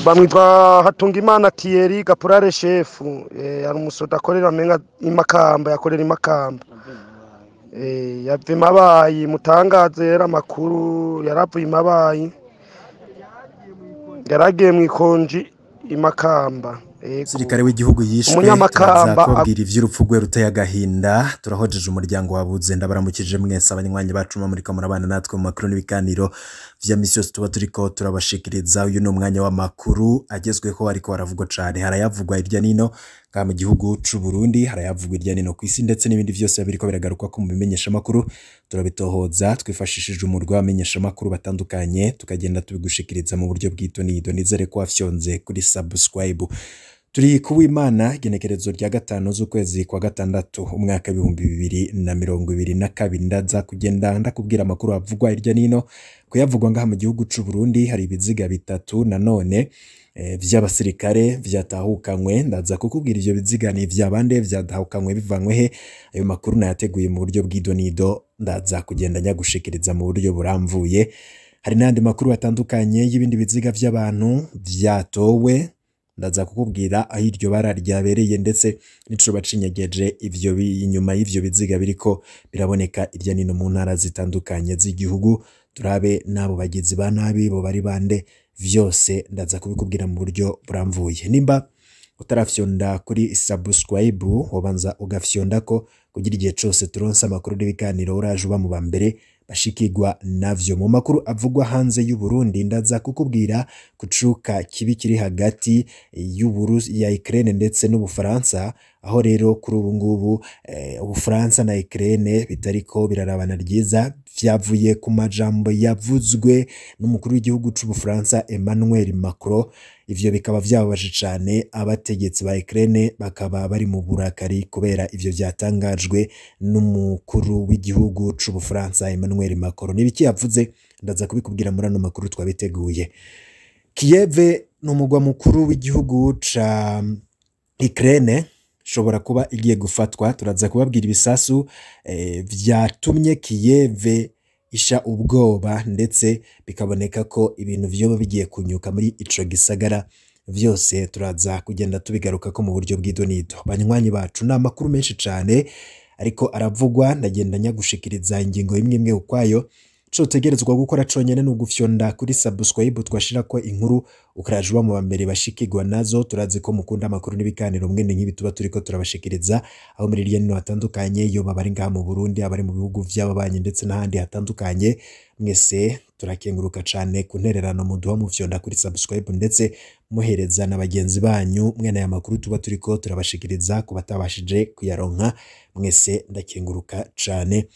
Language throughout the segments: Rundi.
Bamwitwa Hatungimana Thierry Gaporale shefu, ari umusoda akorera menga imakamba, yakorera imakamba. Yava imabayi mutangaze yari amakuru yaravuye imabayi yaragiye mw'ikonji imakamba. Umusirikare w'igihugu yishwe. Umunyamakamba. Turaza kubabwira ivy'urupfu rwe ruteye agahinda. Turahojeje umuryango wabuze. Ndabaramukije mwese abanywanyi bacu muriko murabana natwe mu makuru n'ibiganiro vya misi yose tuba turiko turabashikiriza. Uyu ni umwanya w'amakuru agezweho ariko aravugwa cane. Harayavugwa hirya nino ngaha mu gihugu c'u Burundi, harayavugwa hirya nino kw'isi, ndetse n'ibindi vyose biriko biragarukwa ko mu bimenyeshamakuru. Turabitohoza twifashishije umurwi w'abamenyeshamakuru batandukanye, tukagenda tubigushikiriza mu buryo bw'itonido. Nizere ko wafyonze kuri subscribe. Turi kuwimana, igenekerezo rya 5 z'ukwezi kwa 6, umwaka 2022. Ndaza kugenda ndakubwira amakuru avugwa hirya nino. Kuyavugwa ngaha mu gihugu c'u Burundi, hari ibiziga bitatu nanone vy'abasirikare vyatahukanywe. Ndaza kukubwira ivyo biziga ni ivyabande, vyatahukanywe bivanywe he. Ayo makuru nayateguye mu buryo bw'idonido, ndaza kugenda nyagushikiriza mu buryo buramvuye. Hari n'andi makuru atandukanye y'ibindi biziga vy'abantu vyatowe. Ndaza kukubwira aho iryo bara ryabereye, ndetse n'ico bacinyegeje ivyo inyuma y'ivyo biziga biriko biraboneka irya nino mu ntara zitandukanye z'igihugu. Turabe n'abo bagizi ba nabi bo bari bande. Vyose ndaza kubikubwira mu buryo buramvuye. Nimba utarafyonda kuri subscribe, wobanza ugafyondako kugira igihe cose turonse amakuru n'ibiganiro uraje uba mu ba mbere bashikirwa navyo. Mu makuru avugwa hanze y'u Burundi, ndaza kukubwira kucuka kibi kiri hagati y'Uburusi ya Ukraine ndetse n'Ubufaransa, aho rero kuri ubu ngubu Ubufaransa na Ukraine bitariko birarabana ryiza. Vyavuye ku majambo yavuzwe n'umukuru w'igihugu c'Ubufaransa Emmanuel Macron. Ivyo bikaba vyababaje cane abategetsi ba Ukraine, bakaba bari mu burakari kubera ivyo vyatangajwe n'umukuru w'igihugu c'Ubufaransa Emmanuel Macron. Nibiki yavuze? Ndaza kubikubwira muri ano makuru twabiteguye. Kiev ni umugwa mukuru w'igihugu ca Ukraine, ishobora kuba igiye gufatwa. Turaza kubabwira ibisasu vyatumye Kiev isha ubwoba, ndetse bikaboneka ko ibintu vyoba bigiye kunyuka muri ico gisagara. Vyose turaza kugenda tubigaruka ko mu buryo bw'idonido. Banywanyi bacu, ni amakuru menshi cane ariko aravugwa. Ndagenda nyagushikiriza ingingo imwe imwe ukwayo. Ico utegerezwa gukora conyene ni ugufyonda kuri subscribe, twashirako inkuru ukaraje uba mu ba mbere bashikirwa nazo. Turazi ko mukunda amakuru n'ibiganiro mwene nk'ibi tuba turiko turabashikiriza, aho muri hirya nino hatandukanye, yoba abari ngaha mu Burundi, abari mu bihugu vy'ababanyi, ndetse n'ahandi hatandukanye. Mwese turakenguruka cane ku ntererano muduha mufyonda kuri subscribe, ndetse muhereza na bagenzi banyu mwene aya makuru tuba turiko turabashikiriza ku batabashije kuyaronka. Mwese ndakenguruka cane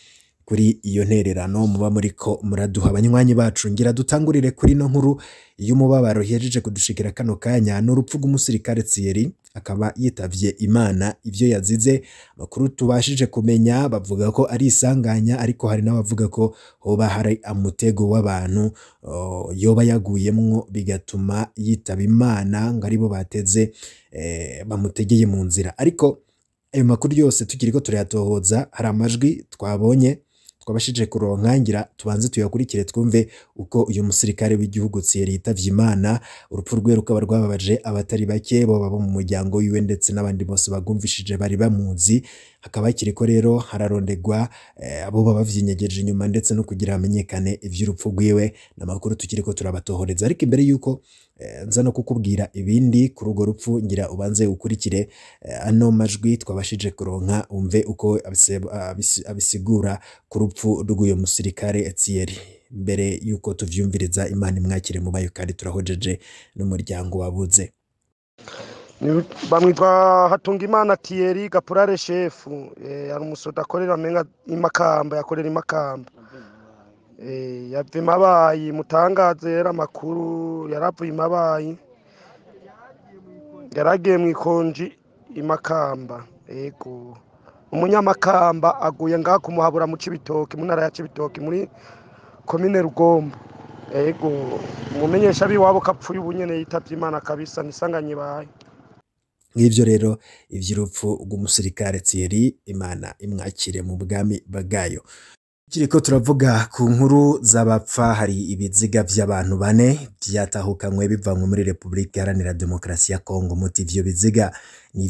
kuri iyo ntererano muba muriko muraduha, abanywanyi bacu. Ngira dutangurire kuri ino nkuru y'umubabaro ihejeje kudushikira kano kanya. Ni urupfu rw'umusirikare Thierry, akaba yitavye Imana. Ivyo yazize, amakuru tubashije kumenya bavuga ko ari isanganya, ariko hari n'abavuga ko hoba hari amutego w'abantu yoba yaguyemwo bigatuma yitaba Imana, ngo aribo bateze bamutegeye mu nzira. Ariko ayo makuru yose tukiriko turayatohoza. Hari amajwi twabonye, twabashije kuronka, ngira tubanze tuyakurikire twumve uko uyu musirikare w'igihugu Thierry yitavye Imana. Urupfu rwe rukaba rwababaje abatari bake, boba bo mu muryango wiwe ndetse n'abandi bose bagumvishije bari bamuzi. Hakaba hakiriko rero hararondegwa abo baba bavyinyegeje inyuma, ndetse no kugira hamenyekane ivy'urupfu rwiwe. N'amakuru tukiriko turabatohoreza. Ariko imbere yuko nza no kukubwira ibindi kuri urwo rupfu, ngira ubanze ukurikire ano majwi twabashije kuronka, umve uko abisigura ku rupfu rw'uyo musirikare Thierry. Mbere yuko tuvyumviriza, Imana imwakire mu bayo, kandi turahojeje n'umuryango wabuze. Bamwitwa Hatungimana Thierry Gaporale shefu, ari umusoda akorera menga imakamba, yakorera imakamba. Yava imabayi mutangaze yari amakuru yaravuye imabayi yaragiye mw'ikonji imakamba. Ego, umunyamakamba aguye ngaha kumuhabura mu Cibitoke, mu ntara ya Cibitoke, muri komine Rugombo. Ego, umumenyesha biwabo kapfuye ubu nyene yitavye Imana kabisa, nisanganye ibaye. Ngivyo rero ivy'urupfu rw'umusirikare Thierry. Imana imwakire mu bwami bwayo. Kiriko turavuga ku nkuru z'abapfa, hari ibiziga vy'abantu bane vyatahukanywe bivanywe muri Republika Iharanira Demokarasi ya Kongo. Muti ivyo biziga ni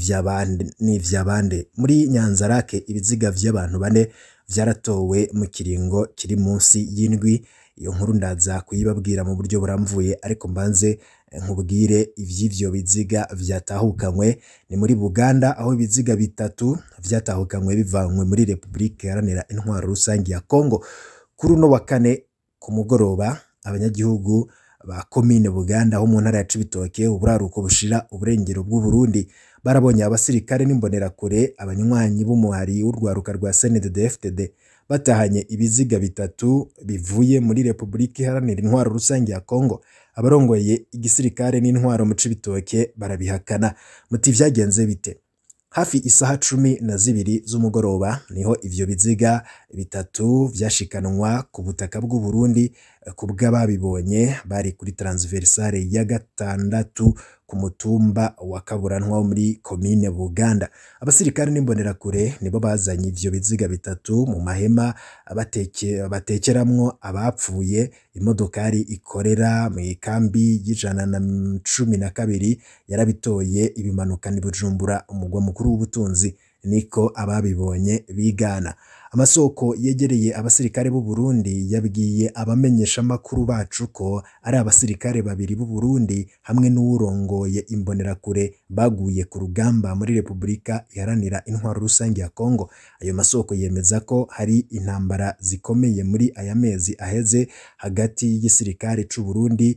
ivy'abande? Muri Nyanzarake ibiziga vy'abantu bane vyaratowe mu kiringo kiri munsi y'indwi. Iyo nkuru ndaza kuyibabwira mu buryo buramvuye, ariko mbanze nkubwire ivy'ivyo biziga vyatahukanywe. Ni muri Buganda aho ibiziga bitatu vyatahukanywe bivanywe muri Republika Iharanira Intwaro Rusangi ya Kongo. Kuri uno wa kane ku mugoroba, abanyagihugu ba komine Buganda ho mu ntara ya Cibitoke, uburaruko bushira uburengero bw'u Burundi, barabonye abasirikare n'imbonerakure, abanywanyi b'umuhari w'urwaruka rwa CNDD-FDD, batahanye ibiziga bitatu bivuye muri Republika Iharanira Intwaro Rusangi ya Kongo. Abarongoye igisirikare n'intwaro mu Cibitoke barabihakana. Muti vyagenze bite? Hafi isaha 12 z'umugoroba niho ivyo biziga bitatu vyashikanwa ku butaka bw'u Burundi. Ku bw'ababibonye, bari kuri transversale ya gatandatu ku mutumba wa Kaburantwa wo muri komine Buganda. Abasirikare n'imbonerakure nibo bazanye ivyo biziga bitatu mu mahema batekeramwo abapfuye. Imodokari ikorera mu ikambi y'112 yarabitoye ibimanukana i Bujumbura, umugwa mukuru w'ubutunzi, niko ababibonye bigana. Amasoko yegereye abasirikare b'u Burundi yabwiye abamenyeshamakuru bacu ko ari abasirikare babiri b'u Burundi hamwe n'uwurongoye imbonerakure baguye ku rugamba muri Republika Iharanira Intwaro Rusangi ya Kongo. Ayo masoko yemeza ko hari intambara zikomeye muri aya mezi aheze hagati y'igisirikare c'u Burundi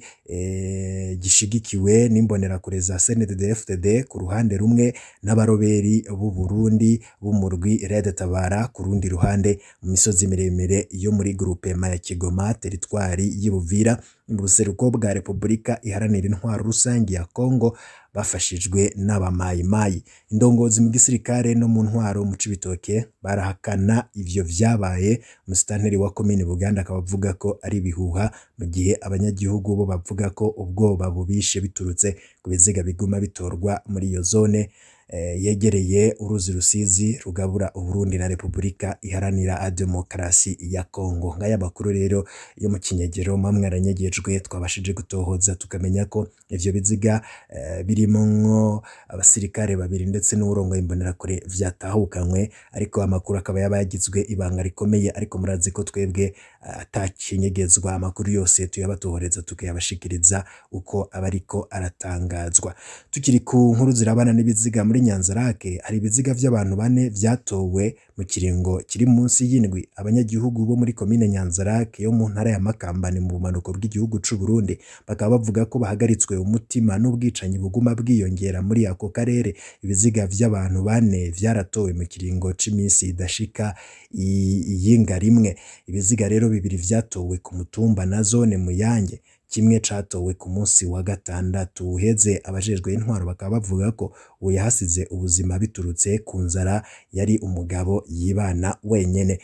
gishigikiwe n'imbonerakure za CNDD-FDD ku ruhande rumwe, n'abaroberi b'u Burundi b'umurwi Red Tabara ku rundi ruhande, mu misozi miremire yo muri groupema ya Kigoma, teritwari y'Ibuvira, mu buseruko bwa Republika Iharanira Intwaro Rusangi ya Kongo, bafashijwe n'abamayimayi. Indongozi mu gisirikare no mu ntwaro mu Cibitoke barahakana ivyo vyabaye. Umusitanteri wa komine Buganda akaba avuga ko ari ibihuha, mu gihe abanyagihugu bo bavuga ko ubwoba bubishe biturutse ku biziga biguma bitorwa muri iyo zone yegereye uruzi Rusizi rugabura Uburundi na Republika Iharanira Demokarasi ya Kongo. Ngaya makuru rero yo mu kinyegero mamwe aranyegejwe, twabashije gutohoza tukamenya ko ivyo biziga birimwo abasirikare babiri ndetse n'uwurongoye imbonerakure vyatahukanywe, ariko amakuru akaba yaba yagizwe ibanga rikomeye. Ariko murazi ko twebwe atakinyegezwa, amakuru yose tuyabatohoreza tukayabashikiriza uko aba ariko aratangazwa. Tukiri ku nkuru zirabana n'ibiziga muri Nyanzarake, hari ibiziga vy'abantu bane vyatowe mu kiringo kiri munsi y'indwi. Abanyagihugu bo muri komine Nyanzarake yo mu ntara ya Makamba, ni mu bumanuko bw'igihugu c'u Burundi, bakaba bavuga ko bahagaritswe umutima n'ubwicanyi buguma bwiyongera muri ako karere. Ibiziga vy'abantu bane vyaratowe mu kiringo c'imisi idashika iyinga rimwe. Ibiziga rero bibiri vyatowe ku mutumba na zone Muyange, kimwe catowe ku munsi wa gatandatu uheze. Abajejwe intwaro bakaba bavuga ko uwo yahasize ubuzima biturutse ku nzara yari umugabo yibana wenyene.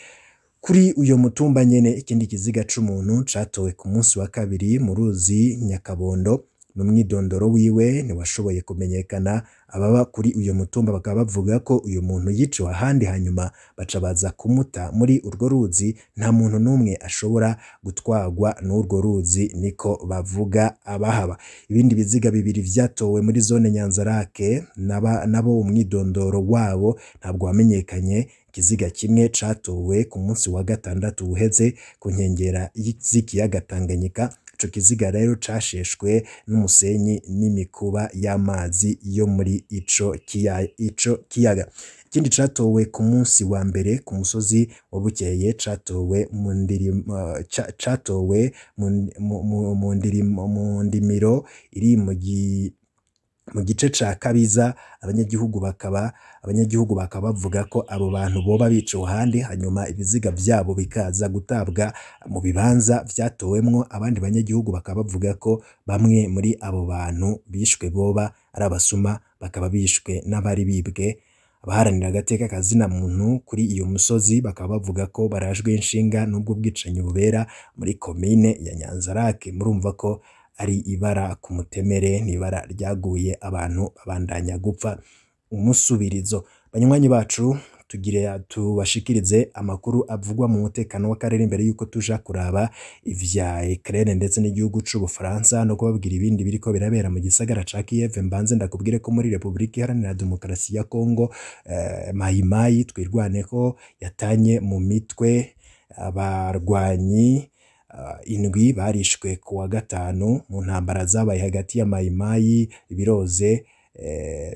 Kuri uyo mutumba nyene, ikindi kiziga c'umuntu catowe ku munsi wa kabiri mu ruzi Nyakabondo, n'umwidondoro wiwe ntiwashoboye kumenyekana. Ababa kuri uyo mutumba bakaba bavuga ko uyu muntu yiciwe ahandi, hanyuma baca baza kumuta muri urwo ruzi. Nta muntu n'umwe ashobora gutwarwa n'urwo ruzi, niko bavuga abahaba. Ibindi biziga bibiri vyatowe muri zone Nyanzarake, nabo umwidondoro wabo ntabwo wamenyekanye. Ikiziga kimwe catowe ku munsi wa gatandatu uheze ku nkengera z'ikiyaga Tanganyika. Ico kiziga rero casheshwe n'umusenyi n'imikuba y'amazi yo muri ico kiyaga. Ikindi catowe ku munsi wa mbere ku musozi wa Bukeye, catowe mu ndimiro iri mu gice ca Kabiza. Abanyagihugu bakaba bavuga ko abo bantu boba biciwe ahandi, hanyuma ibiziga vyabo bikaza gutabwa mu bibanza vyatowemwo. Abandi banyagihugu bakaba bavuga ko bamwe muri abo bantu bishwe boba ari abasuma, bakaba bishwe n'abari bibwe. Abaharanira agateka kazina muntu kuri iyo musozi bakaba bavuga ko barajwe inshinga n'ubwo bwicanyi bubera muri komine ya Nyanzarake. Murumva ko ari ibara ku mutemere, n'ibara ryaguye, abantu babandanya gupfa umusubirizo. Banywanyi bacu, Tugire tubashikirize amakuru avugwa mu mutekano w'akarere imbere yuko tuja kuraba ivya Ukraine ndetse n'igihugu c'Ubufaransa no kubabwira ibindi biriko birabera mu gisagara ca Kiev. Mbanze ndakubwire ko muri Republika Iharanira Demokarasi ya Kongo, Mayimayi Twirwaneko yatanye mu mitwe. Abarwanyi indwi barishwe ku wa gatanu mu ntambara zabaye hagati ya Mayimayi Ibiroze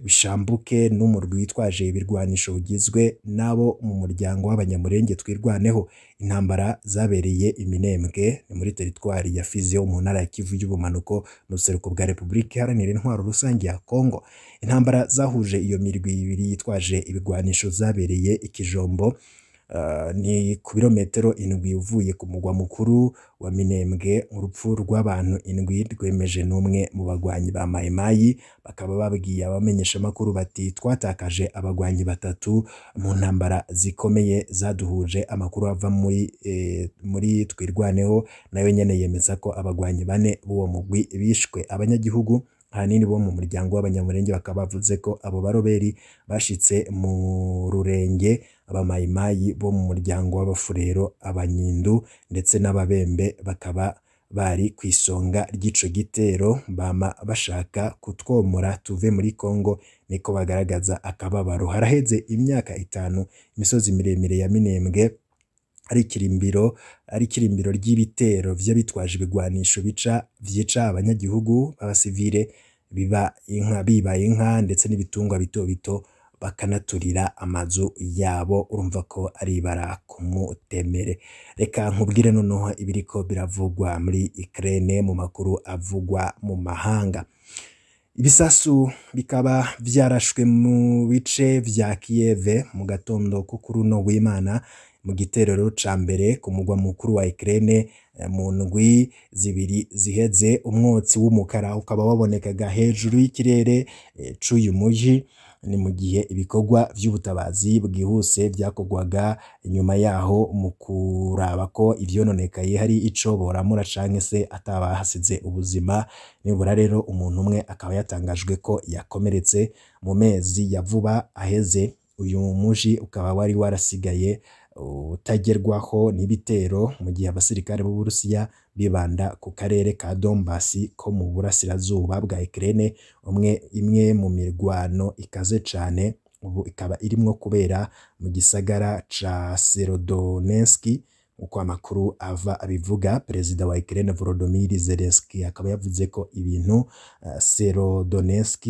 Bishambuke n'umurwi witwaje ibirwanisho ugizwe n'abo mu muryango w'Abanyamurenge Twirwaneho. Intambara zabereye Iminembwe, ni muri teritwari ya Fizi yo mu ntara ya Kivu y'ubumanuko, mu buseruko bwa Repubulika Iharanira Intwaro Rusange ya Kongo. Intambara zahuje iyo mirwi ibiri yitwaje ibigwanisho zabereye Ikijombo, ni ku birometero 7 uvuye ku mugwa mukuru wa Minembwe. Urupfu rw'abantu indwi rwemeje n'umwe mu bagwanyi ba Mayimayi, bakaba babwiye abamenyeshamakuru bati: "Twatakaje abagwanyi batatu mu ntambara zikomeye zaduhuje." Amakuru ava muri Twirwaneho nayo nyene yemeza ko abagwanyi bane b'uwo mugwi bishwe. Abanyagihugu ahanini bo mu muryango w'Abanyamurenge bakaba bavuze ko abo baroberi bashitse mu Rurenge, Abamayimayi bo mu muryango w'Abafurero, Abanyindu ndetse n'Ababembe bakaba bari ku isonga ry'ico gitero. "Bama bashaka kutwomora tuve muri Kongo," niko bagaragaza akababaro. Haraheze imyaka 5 imisozi miremire ya Minembwe ari ikirimbiro ry'ibitero vy'abitwaje ibigwanisho bica vyica abanyagihugu b'abasivile, biba inka, biba inka ndetse n'ibitungwa bito bito, bakanaturira amazu yabo. Urumva ko ari ibara ku mutemere. Reka nkubwire noneho ibiriko biravugwa muri Ukraine mu makuru avugwa mu mahanga. Ibisasu bikaba vyarashwe mu bice vya Kiev mu gatondo ko kuri uno w'Imana, mu giterero ca mbere ku mugwa mukuru wa Ukraine mu ndwi 2 ziheze. Umwotsi w'umukara ukaba wabonekaga hejuru y'ikirere c'uyu muji. Ni mu gihe ibikorwa vy'ubutabazi bwihuse vyakorwaga inyuma yaho mu kuraba ko ivyononekaye hari ico boramura canke se atabahasize ubuzima. Nibura rero umuntu umwe akaba yatangajwe ko yakomeretse. Mu mezi ya vuba aheze, uyu muji ukaba wari warasigaye utagerwaho n'ibitero, mu gihe abasirikare b'Uburusiya bibanda ku karere ka Donbas ko mu burasirazuba bwa Ukraine. Imwe mu mirwano ikaze cane ubu ikaba irimwo kubera mu gisagara ca Severodonetsk, uko amakuru ava abivuga. Perezida wa Ukraine Volodymyr Zelensky akaba yavuze ko ibintu Severodonetsk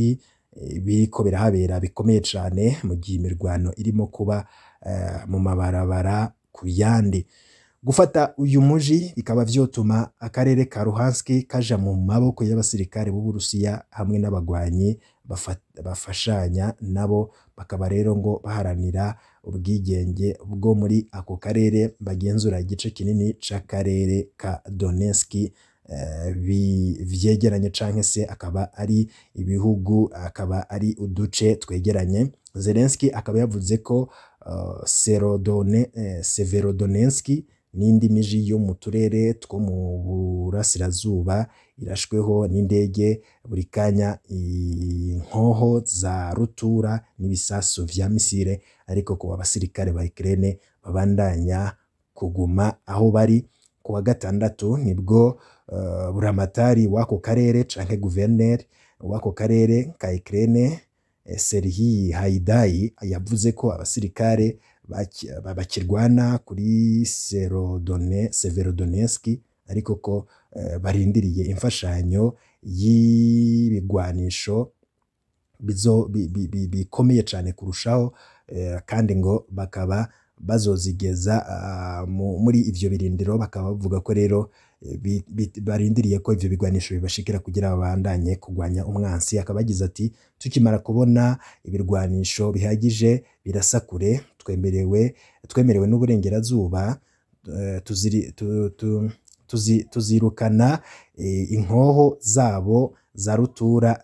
biriko birahabera bikomeye cane, mu gihe imirwano irimo kuba mu mabarabara ku yandi. Gufata uyu muji bikaba vyotuma akarere ka Luhansk kaja mu maboko y'abasirikare b'Uburusiya hamwe n'abagwanyi bafashanya nabo, bakaba rero ngo baharanira ubwigenge bwo muri ako karere, bagenzura igice kinini c'akarere ka Donetsk vyegeranye, canke se akaba ari ibihugu, akaba ari uduce twegeranye. Zelensky akaba yavuze ko Severodonetsk n'indi miji yo mu turere two mu burasirazuba irashweho n'indege buri kanya, inkoho za rutura n'ibisasu vya misile, ariko ko abasirikare ba Ukraine babandanya kuguma aho bari. Ku wa gatandatu nibwo buramatari w'ako karere canke guverineri w'ako karere ka Ukraine, Serhiy Haidai, yavuze ko abasirikare bakirwana kuri Severodonetsk, ariko ko barindiriye imfashanyo y'ibigwanisho bikomeye cane kurushaho, kandi ngo bakaba bazozigeza muri ivyo birindiro. Bakaba bavuga ko rero barindiriye ko ivyo bigwanisho bibashikira kugira babandanye kugwanya umwansi. Akaba yagize ati: "Tukimara kubona ibirwanisho bihagije birasa kure twemerewe n'uburengerazuba, tuzirukana inkoho zabo za rutura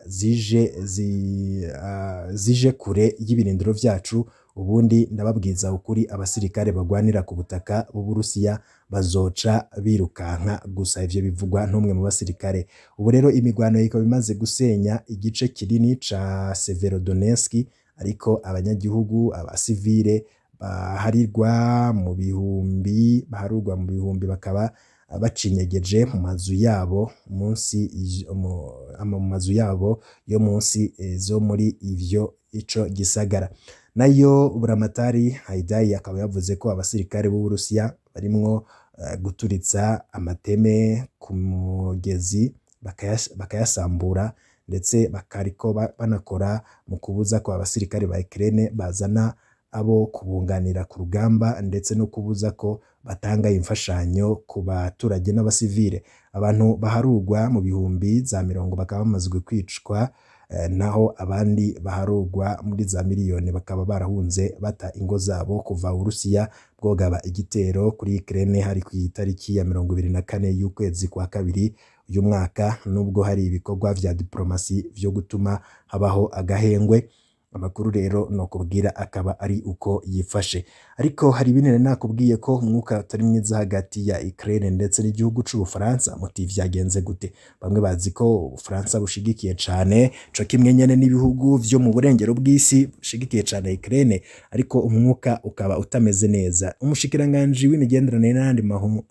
zije kure y'ibirindiro vyacu. Ubundi ndababwiza ukuri, abasirikare bagwanira ku butaka b'Uburusiya bazoca birukanka gusa." Ivyo bivugwa n'umwe mu basirikare. Ubu rero imigwano ikaba imaze gusenya igice kinini ca Severodonetsk, ariko abanyagihugu, abasivile baharirwa mu bihumbi bakaba bacinyegeje mu mazu yabo munsi mu mazu yabo yo munsi zo muri ivyo ico gisagara. Nayo Buramatari Haidai akaba yavuze ko abasirikare b'Uburusiya barimwo guturitsa amateme ku mugezi bakayasambura, ndetse bakariko banakora mu kubuza ko abasirikare ba Ukraine bazana abo kubunganira ku rugamba, ndetse no kubuza ko batanga imfashanyo ku baturage n'abasivile. Abantu baharugwa mu bihumbi za mirongo bakaba bamazwe kwicwa, naho abandi baharugwa muri za miliyoni bakaba barahunze bata ingo zabo kuva Uburusiya bwogaba igitero kuri Ukraine hari ku itariki ya 24 y'ukwezi kwa kabiri uyu mwaka. Nubwo hari ibikorwa vya diplomasi vyo gutuma habaho agahengwe, amakuru rero no kubwira akaba ari uko yifashe. Ariko hari ibintu nakubwiye ko umwuka utari mwiza hagati ya Ukraine ndetse n'igihugu c'Ubufaransa. Muti vyagenze gute? Bamwe bazi ko Ubufaransa bushigikiye cane co kimwe nyene n'ibihugu vyo mu burengero bw'isi bushigikiye cane Ukraine, ariko umwuka ukaba utameze neza. Umushikiranganji w'imigenderanire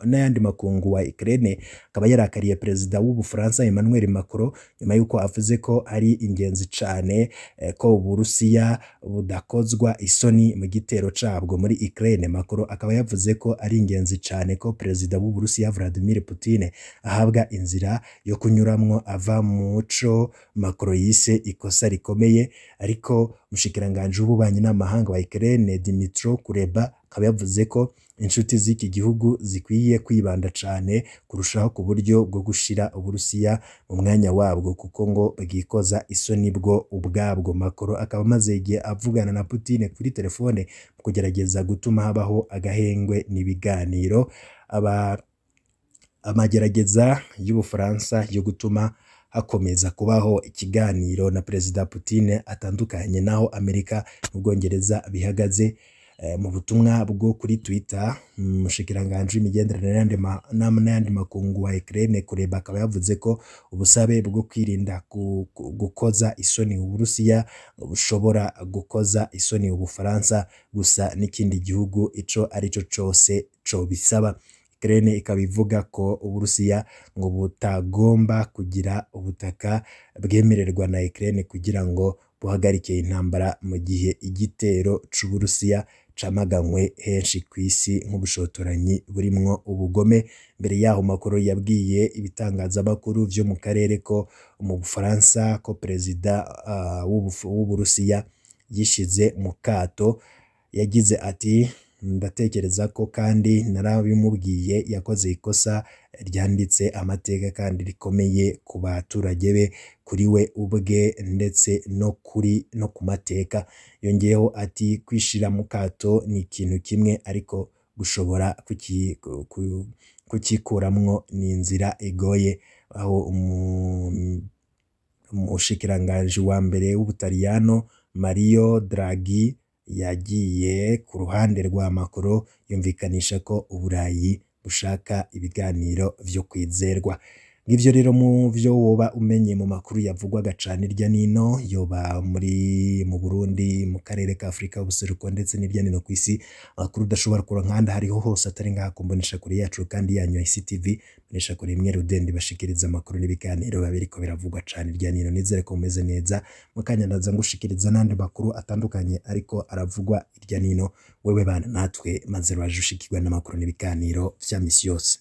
n'ayandi makungu wa Ukraine akaba yarakariye perezida w'Ubufaransa Emmanuel Macron nyuma yuko avuze ko ari ingenzi cane ko Uburusiya budakozwa isoni mu gitero cabwo muri Ukraine. Macron akaba yavuze ko ari ingenzi cane ko perezida w'Uburusiya Vladimir Putin ahabwa inzira yo kunyuramwo ava muco Macron yise ikosa rikomeye. Ariko umushikiranganji w'ububanyi n'amahanga wa Ukraine Dmytro Kuleba akaba yavuze ko inshuti z'iki gihugu zikwiye kwibanda cane kurushaho ku buryo bwo gushira Uburusiya mu mwanya wabwo, kuko ngo bwikoza isoni bwo ubwabwo. Macron akaba amaze igihe avugana na Putin kuri telefone mu kugerageza gutuma habaho agahengwe n'ibiganiro. Amagerageza y'Ubufaransa yo gutuma hakomeza kubaho ikiganiro na Perezida Putin atandukanye naho Amerika n'Ubwongereza bihagaze. Mu butumwa bwo kuri Twitter, umushikiranganji w'imigenderanire n'ayandi makungu wa Ukraine Kuleba akaba yavuze ko ubusabe bwo kwirinda gukoza isoni Uburusiya bushobora gukoza isoni Ubufaransa gusa n'ikindi gihugu ico arico cose cobisaba. Ukraine ikaba ivuga ko Uburusiya ngo butagomba kugira ubutaka bwemererwa na Ukraine kugira ngo buhagarike intambara, mu gihe igitero c'Uburusiya camaganywe henshi kw'isi nk'ubushotoranyi burimwo ubugome. Mbere yaho Macron yabwiye ibitangazamakuru vyo mu karere ko mu Bufaransa ko perezida w'Uburusiya yishize mu kato. Yagize ati: ndatekereza ko kandi narabimubwiye, yakoze ikosa ryanditse amateka kandi rikomeye ku baturage be, kuri we ubwe ndetse no ku mateka. Yongeyeho ati: kwishira mu kato ni ikintu kimwe, ariko gushobora kukikuramwo ni inzira igoye. Aho umushikiranganji wa mbere w'Ubutaliyano Mario Draghi yagiye ku ruhande rwa Macron yumvikanisha ko Uburayi bushaka ibiganiro vyo kwizerwa. Ngivyo rero mu vyo woba umenye mu makuru yavugwaga cane irya nino, yoba muri mu Burundi, mu karere ka Afrika ubuseruko ndetse n'irya nino kw'isi. Amakuru udashobora kuronka ahandi hariho hose atari ngaha ku mboneshakure yacu kandi yanyu ICTV, mboneshakure imwe rudende bashikiriza amakuru n'ibiganiro biba biriko biravugwa cane irya nino. Nizere ko mumeze neza, mukanya ndaza ngushikiriza n'andi makuru atandukanye ariko aravugwa irya nino. Wewe bana natwe maze waje ushikirwa n'amakuru n'ibiganiro vya misi yose.